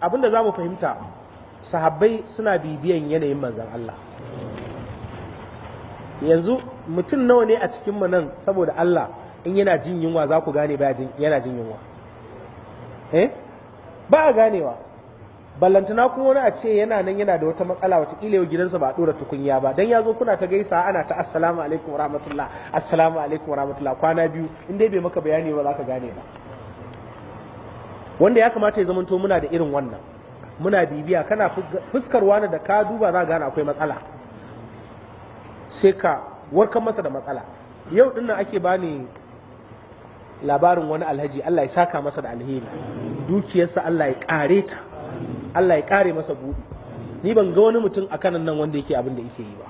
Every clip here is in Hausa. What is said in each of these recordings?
Abinda za mu fahimta, sahabbai suna bibiyan yanayin manzan Allah. Yanzu mutum nawa ne a cikin mu nan, saboda Allah, in yana jin yunwa za ku gane ba yana jin yunwa? Eh, ba a ganewa. Ballantana kuma wani a ce yana nan yana da wata matsala, watakila yau gidansa ba a dora tukunya ba, dan ya zo kuna ta gaisa ana ta assalamu alaikum wa rahmatullah, assalamu alaikum wa rahmatullah, kwana biyu in dai bai maka bayani ba za ka gane ba. Wanda ya kamata ya zamanto muna da irin wannan, muna bibiya. Kana fuskar wani da ka duba za ka gane akwai matsala, sai ka warkar masa da matsala. Yau dinnan ake bani labarin wani alhaji, Allah ya saka masa da alheri, dukiyarsa Allah ya kare ta, Allah ya kare masa buɗi. Ni ban ga wani mutum a kanan nan wanda yake abin da yake yi ba.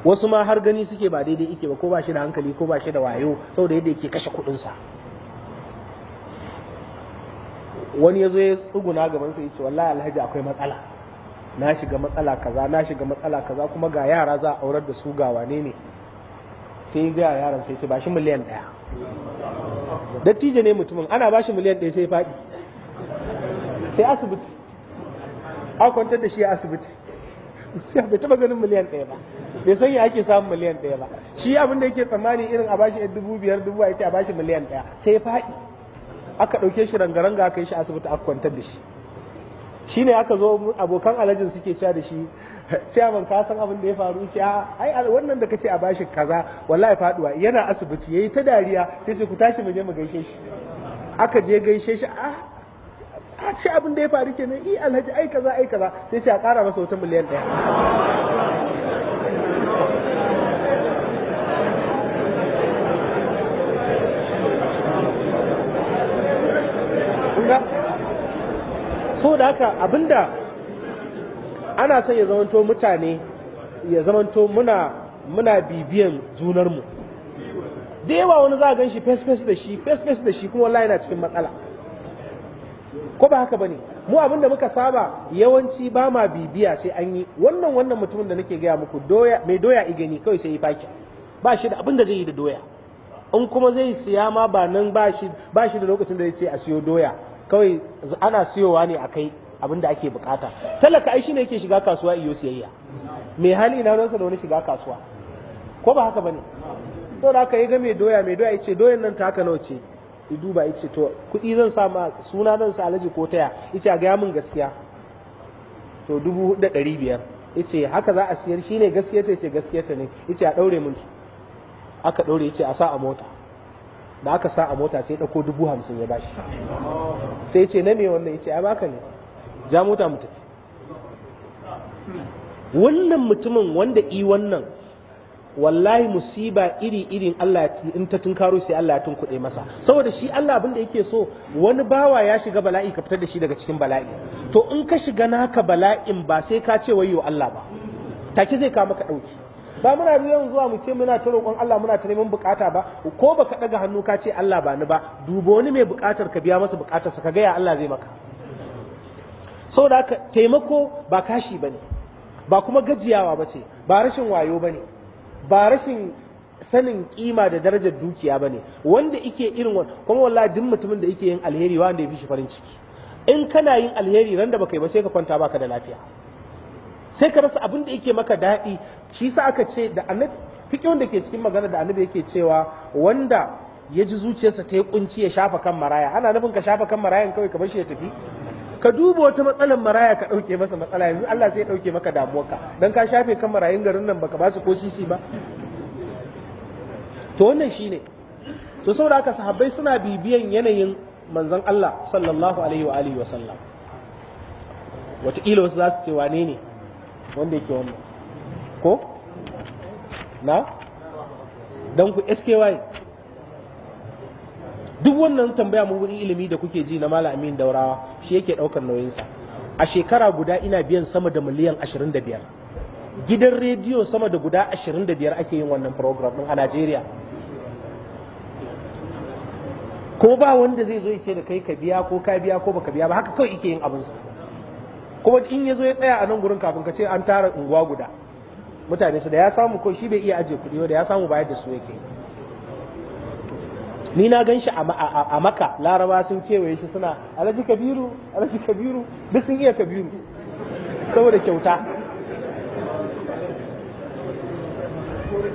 Wasu ma har gani suke ba daidai yake ba, ko ba shi da hankali ko ba shi da wayo, saboda yadda yake kashe kuɗinsa. Wani ya zo ya tsuguna gaban sa ya ce, wallahi alhaji akwai matsala, na shiga matsala kaza, na shiga matsala kaza, kuma ga yara za a aurar da su, ga wane ne. Sai ga yaran, sai ce ba shi miliyan 1. Dattijo ne mutumin, ana ba shi miliyan 1 sai faɗi, sai asibiti, a kwantar da shi a asibiti. Bai taba ganin miliyan 1 ba, bai san ya ake samun miliyan 1 ba. Shi abin da yake tsammani irin a bashi 5,000 dubu, ya ce a bashi miliyan 1, sai ya faɗi. Aka ɗauke shi rangaranga aka yi shi asibiti, aka kwantar da shi. Shi ne aka zo abokan alhajin suke cewa da shi, ciyaman, ka san abin da ya faru? Ce ai wannan da kace a bashi kaza, wallahi faduwa yana asibiti. Yayi ta dariya, sai ce ku tashi mu je mu gaishe shi. Aka je gaishe shi, a ce abin da ya faru kenan. I alhaji, ai kaza, ai kaza. Sai ce a kara masa wata miliyan 1. So da haka abinda ana son ya zamanto mutane, ya zamanto muna bibiyan junarmu. Da yawa wani za a gan shi face face da shi, face face da shi, kuma wallahi yana cikin matsala. Ko ba haka bane? Mu abinda muka saba yawanci ba ma bibiya sai an yi wannan. Wannan mutumin da nake gaya muku, doya, mai doya igani kawai sai yi faki, ba shi da abin da zai yi da doya. In kuma zai siya ma ba nan ba shi da lokacin da zai ce a siyo doya. Kawai ana siyowa ne a kai abin da ake bukata. Talaka ai shine yake shiga kasuwa iyo siyayya. Mai hali na ruwansa da wani shiga kasuwa? Ko ba haka bane? Saboda haka ya ga mai doya, mai doya yace, doyan nan ta haka nawa ce? Ya duba yace, to kuɗi zan sa ma suna, zan sa alhaji ko taya? Yace a gaya min gaskiya. To 4,500. Yace haka za a siyar? Shine gaskiya ta? Yace gaskiya ta ne. Yace a daure mun. Aka daure. Yace a sa a mota. Da aka sa a mota, sai ɗauko 50,000 ya bashi. Sai ce na me wannan? Yace a baka ne, ja mota mu tafi. Wannan mutumin wanda i wannan, wallahi musiba iri irin Allah in ta tunkaro sai Allah ya tunkuɗe masa. Saboda shi Allah abin da yake so, wani bawa ya shiga bala'i, ka fitar da shi daga cikin bala'i. To in ka shiga naka bala'in, ba sai ka ce wayyo Allah ba, take zai kawo maka ɗauki. Ba muna yawan zuwa mu ce muna ta roƙon Allah, muna ta neman bukata ba? Ko baka ɗaga hannu ka ce Allah ba ni ba, duba wani mai bukatar ka biya masa bukatarsa, ka gaya Allah zai maka. Saboda haka taimako ba kashi bane, ba kuma gajiyawa bace, ba rashin wayo bane, ba rashin sanin kima da darajar dukiya bane. Wanda yake irin wannan kuma, wallahi duk mutumin da yake yin alheri, wanda ya fi shi farin ciki. In kana yin alheri, ran da baka yi ba sai ka kwanta baka da lafiya, sai ka rasa abin da yake maka daɗi. Shi sa aka ce da annabi, fiƙin da ke cikin magana da annabi yake cewa wanda ya ji zuciyarsa ta yi kunci ya shafa kan maraya, ana nufin ka shafa kan marayan kawai ka bar shi ya tafi? Ka duba wata matsalar maraya ka ɗauke masa matsala. Yanzu Allah sai ya ɗauke maka damuwarka dan ka shafe kan marayun garin nan baka ba su ko sisi ba. To wannan shine. So saboda haka sahabbai suna bibiyan yanayin manzon Allah sallallahu alaihi wa alihi wa sallam. Wataƙila wasu za su ce wane ne wanda yake wannan? Ko na don ku SKY duk wannan tambaya mu wuri ilimi da kuke ji na Malam Amin Daurawa, shi yake daukar nauyinsa. A shekara guda ina biyan sama da miliyan 25. Gidan rediyo sama da guda 25 ake yin wannan program din a Najeriya, kuma ba wanda zai zo ya ce da kai ka biya ko ka biya ko baka biya ba. Haka kawai yake yin abinsa. Kuma in ya zo ya tsaya a nan gurin, kafin ka ce an tara unguwa guda mutane su da ya samu, ko shi bai iya ajiye kuɗi da ya samu bayar da su yake. Ni na gan shi a Maka, Laraba sun kewaye shi suna Alhaji Kabiru, Alhaji Kabiru, duk sun iya Kabiru saboda kyauta.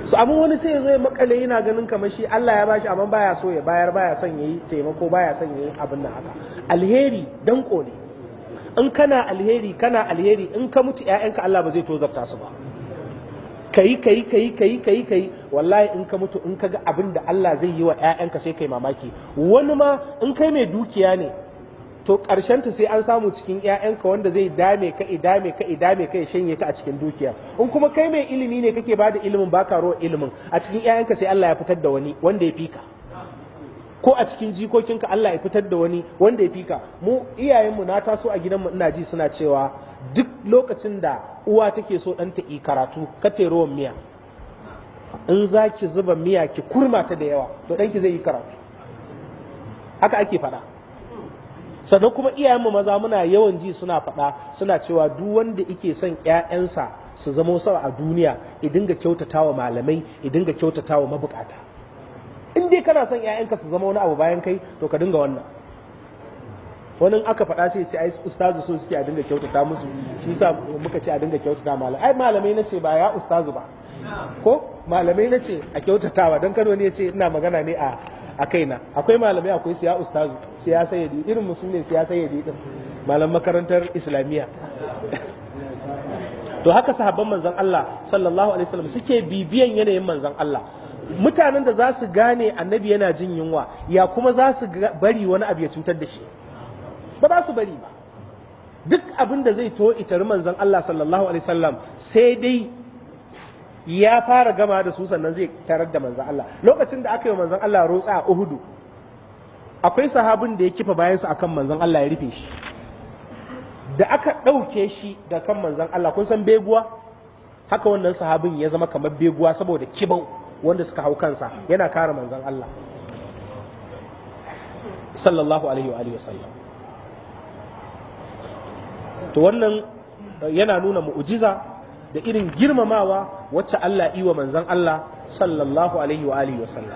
Su amma wani sai ya zo ya makale yana ganin kamar shi Allah ya bashi, amma baya so ya bayar, baya son yayi taimako, baya son yayi abin nan haka. Alheri danko ne. In kana alheri, kana alheri, in ka mutu ƴaƴanka Allah ba zai tozarta su ba. Kayi kayi kayi kayi kayi kayi, wallahi in ka mutu in ka ga abin da Allah zai yi wa ƴaƴanka sai kai mamaki. Wani ma in kai mai dukiya ne, to ta sai an samu cikin ƴaƴanka wanda zai dame ka, idame ka, idame ka, ya shanye ka a cikin dukiya. In kuma kai mai ilimi ne kake bada ilimin, baka rowa ilimin, a cikin ƴaƴanka sai Allah ya fitar da wani wanda ya fika. Ko a cikin jikokinka Allah ya fitar da wani wanda ya fika. Mu iyayenmu, na taso a gidanmu ina ji suna cewa duk lokacin da uwa take so ɗanta yi karatu, ka ta rowan miya. In za ki zuba miya ki kurma ta da yawa, to ɗanki zai yi karatu. Haka ake faɗa. Sannan kuma iyayenmu maza muna yawan ji suna faɗa, suna cewa duk wanda yake son ƴaƴansa su zama wasu a duniya, ya dinga kyautatawa malamai, ya dinga kyautatawa mabukata. In dai kana son ƴaƴanka su zama wani abu bayan kai, to ka dinga wannan. Wani aka faɗa sai ce ai ustazu so suke a dinga kyautata musu, shi yasa muka ce a dinga kyautata malamai. Ai malamai na ce ba ya ustazu ba, ko malamai na ce a kyautatawa, don kada wani ya ce ina magana ne a kaina. Akwai malamai, akwai siya ustazu, siya sayyidi, irin musu ne siya sayyidi din, malam makarantar islamiyya. To haka sahabban manzon Allah sallallahu alaihi wasallam suke bibiyan yanayin manzon Allah. Mutanen da za su gane annabi yana jin yunwa, ya kuma za su bari wani abu ya cutar da shi? Ba za su bari ba. Duk abin da zai to itari manzon Allah sallallahu alaihi wasallam sai dai ya fara gama da su, sannan zai tarar da manzan Allah. Lokacin da aka yi manzan Allah rotsa a Uhudu, akwai sahabin da ya kifa bayansa akan manzan Allah ya rufe shi. Da aka ɗauke shi da kan manzan Allah, kun san beguwa? Haka wannan sahabin ya zama kamar beguwa saboda kibau wanda suka hau kansa, yana kare manzan Allah sallallahu alaihi wa alihi wasallam. To wannan yana nuna mu'ujiza da irin girmamawa wacce Allah yi wa manzan Allah sallallahu alaihi wa alihi wasallam.